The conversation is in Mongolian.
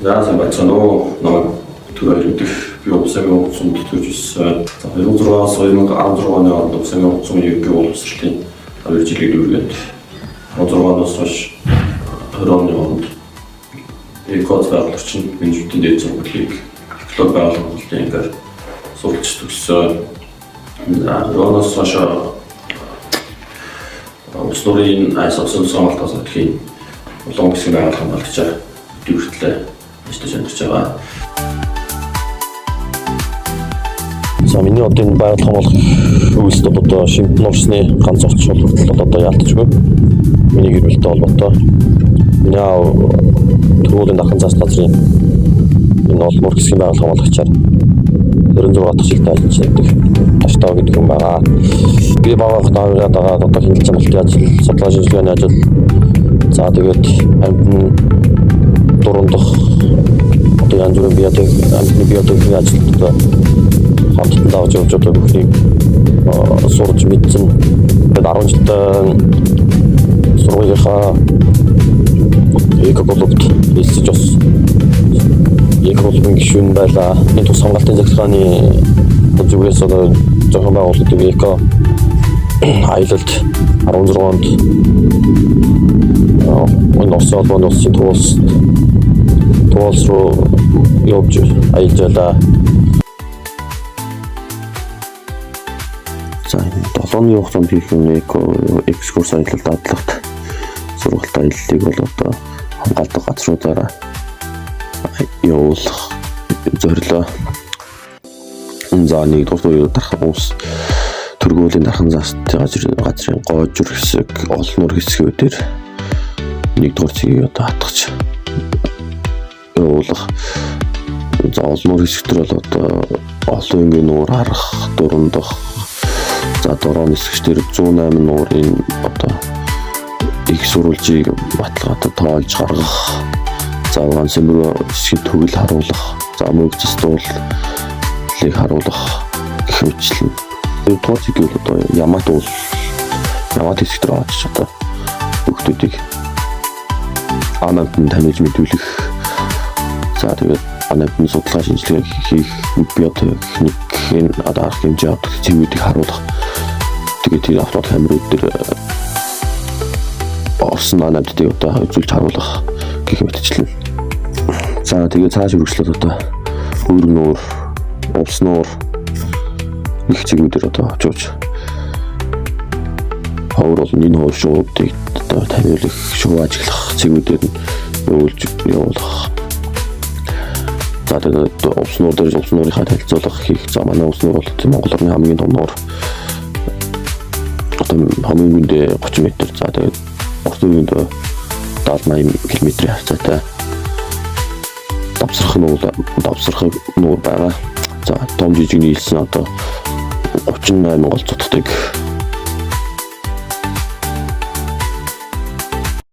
За, сайн байцгаана уу? Намайг Түр гэдэг би Улс аймгийн Утсанд төрж өссөн. За, 2006-аас 2016 оны хооронд Улс аймгийн Утсан ерөнхий боловсролын 2 жилийг дүүргээд 16 оноос хойш 20 оны хооронд Экоц байгуулагч нь менежментийн дээд сургуулийг эколог байгууллагын хамгаалтын ангаар суралцж төгссөн. За, 20 оноос хойш улс нуурын айс усан хамгаалтаас өдхийн улаан хэсгийн байгууллага хамгаалагчаар дүүртлээ ажиллаж амьдарч байгаа. За, миний одоо энэ байгууллага хамгаалах үйлсэд одоо Шимт нуурсны ганц очвол хүртэл одоо яалтчгүй. Миний гэр бүлтэй холбоотой. Миний аав Төргүүлийн дархан заас газрын энэ олон нуур хэсгийн байгууллага хамгаалагчаар 26 дахь жилдээ ажиллаж байдаг. Таштаа гэдэг хүн байгаа. Би багаах даавраа дагаад одоо хяналтын чаналтын ажил, судалгаа шинжилгээний ажил. За, тэгээд амьтан дурандах одоо янз бүрийн биотех, амьтны биотехний ажилд одоо хамтдан давж явж одоо бүхнийг сурч мэдсэн. Тэгээд 10 жилдээ сургуулийнхаа эко клубт элсэж бас эко клубын гишүүн байлаа. Энэ тус хамгаалтын захиргааны зүгээс одоо зохион байгуулагддаг эко аялалд 16 онд энэ Оросын холбооны улсын Туулс руу явж аялж байлаа. За, энэ 7 хоногийн хугацаанд хийх юм эко экскурс аялал дадлагт сургалт аяллыг бол одоо хамгаалдаг газруудаараа явуулах зорилоо. За, нэгдүгээр буюу дархан ус Төргөөлийн дархан заастын газрын гоожур хэсэг, олнуур хэсгүүдээр нэгдүгээр цэгийг одоо хатгаж явуулах. За, олнуур хэсэг төр бол одоо олон өнгийн нуур харах, дурундах. За, дороо хэсэг дээр 108 нуурын одоо их сурвалжийг баталгаатай тоолж гаргах. За, ганц сэмэр хэсгийн төгөл харуулах. За, мөг застууллыг харуулах гэх мэтчлэн. Туул цэгийг бол одоо Ямат уул Ямат хэсэг дээр очиж одоо хүүхдүүдийг анамтанд таньж мэдүүлэх. За, тэгээд анамтанд судалгаа шинжилгээ хийх биотехник энэ одоо арга хэмжээ авдаг цэвүүдийг харуулах. Тэгээд тэр автомат камерууд дээр орсон анамтдыг одоо үзүүлж харуулах гэх мэтчлэн. За, тэгээд цааш үргэлжлээд одоо үүрэг нуур, улс нуур их цэгүүдээр одоо очиж ховор бол энэ хов шуудыг одоо таниулах, шуу ажиглах цэгүүдээр нь явуулж явуулах. За, тэгээд улс нуур дээр улс нуурынхаа танилцуулга хийх. За, манай улс нуур бол Монгол орны хамгийн том нуур. Одоо хамгийн гүндээ 30 м. За, тэгээд урт үеинд 70 80 км хавцаатай давсрах нуур, давсрах нуур байгаа. За, том жижиг нийлсэн одоо 38 гол цутгадаг